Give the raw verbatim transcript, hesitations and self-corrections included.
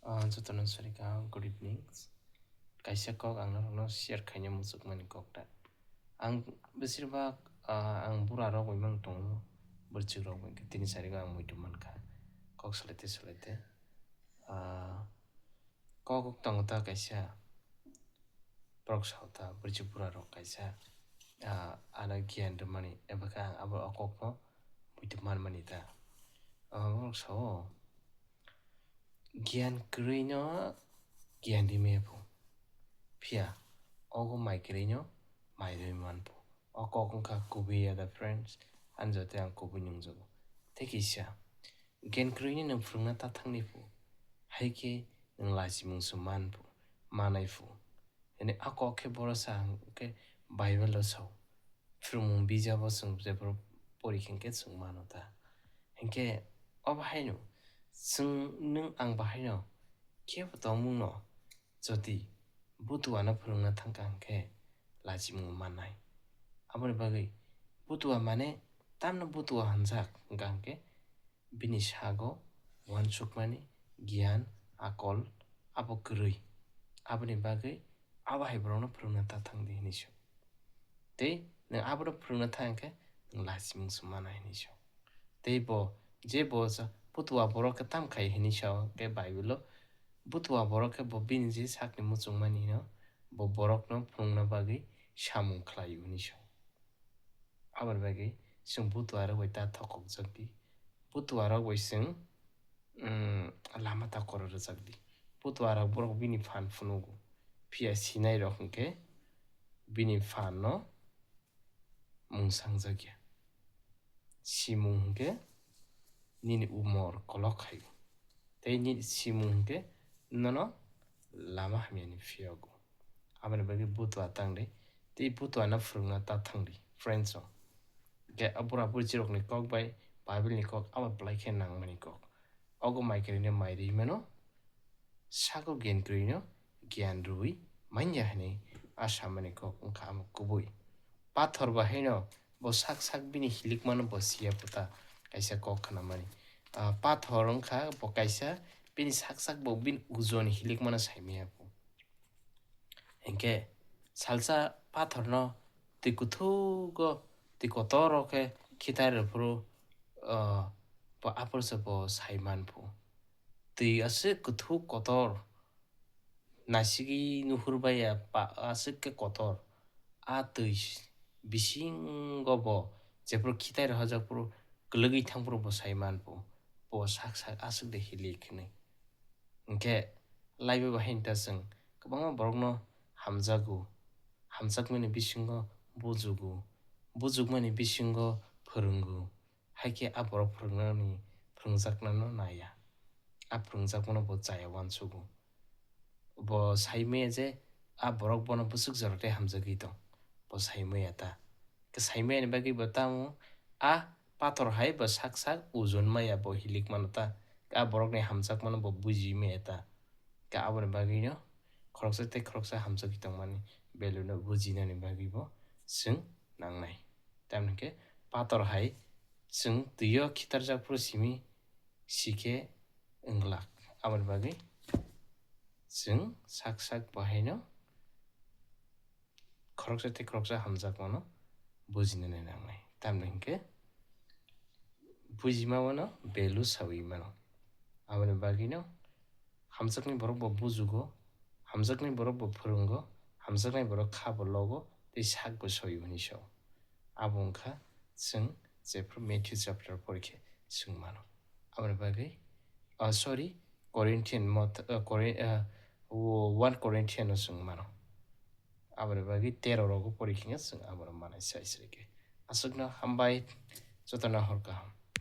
Ah, jotono sori kaham, good evening. Kaisa kok ang norokno share khaina muchukmani kok ta. Ang besirbak, ah, ang bura rok bai mang tongo, bwrwchwk rok bai khe tini sarigo ang muitu mankha. Kok salaite salaite. Ah, kok tongo ta kaisa, borok sao ta, bwrwchwk bura rok kaisa, ah, ano giyan rwmani, eba khe ang abo o kokno muitu manmani ta. Ah, borok sao, giyan kwrwino giyan rimaya pho, phiya ogo mai kwrwino mai rwi man pho. O kok wngkha kubui ya da friends, ani jotoi ang kubui nungjago. Tei kisa, giyan kwrwino nwng phwrwngna ta thangni pho, hai khe nwng lachimung se man pho, manai pho. Hwnwi a kok khe boro sa hwn khe Bible-o sao. Phwrwngmung bijabo chwng jephru pori khe hwn khe chwng mano ta. Hinkhe obo haino chwng nwng ang bahaino khebo tongmungno jodi butuano phwrwngna thangkha hwn khe lachimung mannai. Aboni bagwi butua mane tamno butua hwnjak hwnkha hwn khe bini sago uansukmani giyan, akol abo kwrwi. Aboni bagwi abo hai borokno phwrwngna ta thang di hinwi sa. Tei nwng abono phwrwngna thang khe nwng lachimung se mana hinwi sa. Tei bo je bo sa-, butua borok khe tam khai hinwi sa khe Bible-o, butua borok khe bo bini je sakni muchungmani no bo borokno phwrwngna bagwi samung khlai-o hinwi sa. Aboni bagwi chwng butua rok bai ta thokokjak di. Butua rok bai chwng, mm, lama ta koro rwjak di. Butua rok borok bini phan phunugo. Phiya sinai rok hwnkhe bini phan no mung sangjak ya. Simung hwnkhe nini umor kolok khai. Tei nini simung hwnkhe nono lama hamyani phiyogo. Aboni bagwi butua tang di, tei butuano phwrwngna ta thang di, friends rok. Hwnkhe a bura buri chirokni kok bai Bible ni kok abo belai khe nangmani kok. Ogo mai kwrwino mai rwi mano, sako giyan kwrwino giyan rwi manya hwnwi a samani kok wngkha amo kubui. Pathor bahaino bo sak sak bini hilikmano bo siya puta kaisa kok khnamani. Ah, pathor wngkha bo kaisa bini sak sak bo bini ujon hilikmano saimaya phu. Hinkhe salsa pathorno twi kuthugo, twi kotoro khe khitai rwphuru, ah, bo aphuru se bo saiman phu. Twi aswk kuthuk kotor, nasigwi nuhur baiya pa-, aswk khe kotor. A twi bisingo bo jephuru khitai rohorjak phuru kwlwgwi thang phuru bo sai man phu, bo sak sak aswk de hilik hinwi. Hinkhe laibe bo haino ta chwng kwbangma borokno hamjago, hamjakmani bisingo bujugo, bujukmani bisingo phwrwngo. Hai khe a borok phwrwngnani phwrwngjaknano naiya. A phwrwngjakmano bo chaya uansugo. Bo sai maya je a borok bono bwswk jora tei hamjagwi tong, bo sai maya ta. Khe sai maya ni bagwi bo tamo a pathor hai bo sak sak ujon maya bo hilik mano ta. A borokni hamjakmano bo buji maya ta. Khe aboni bagwino khoroksa tei khoroksa hamjagwi tongmani value no bujinani bagwi bo chwng nangnai. Tamni hwnkhe pathor hai chwng twi o khitarjak phuru simi si khe wng glak. Aboni bagwi chwng sak sak bo haino khoroksa tei khoroksa hamjakmano bujinani nangnai. Tamni hwnkhe bujima mano value sawi mano. Aboni bagwino hamjaknai borok bo bujugo, hamjaknai borok bo phwrwngo, hamjaknai borok kha bo logo tei sak bo soio hinwi sao. Abo wngkha chwng jephru Matthew chapter pori khe chwng mano. Aboni bagwi, ah, sorry, Corinthian mot-, ah, Corin-, ah, wo-, one Corinthian no chwng mano. Aboni bagwi tero rogo pori khe chwng abono manai sai sai khe. Aswkno hambai, jotono hor kaham.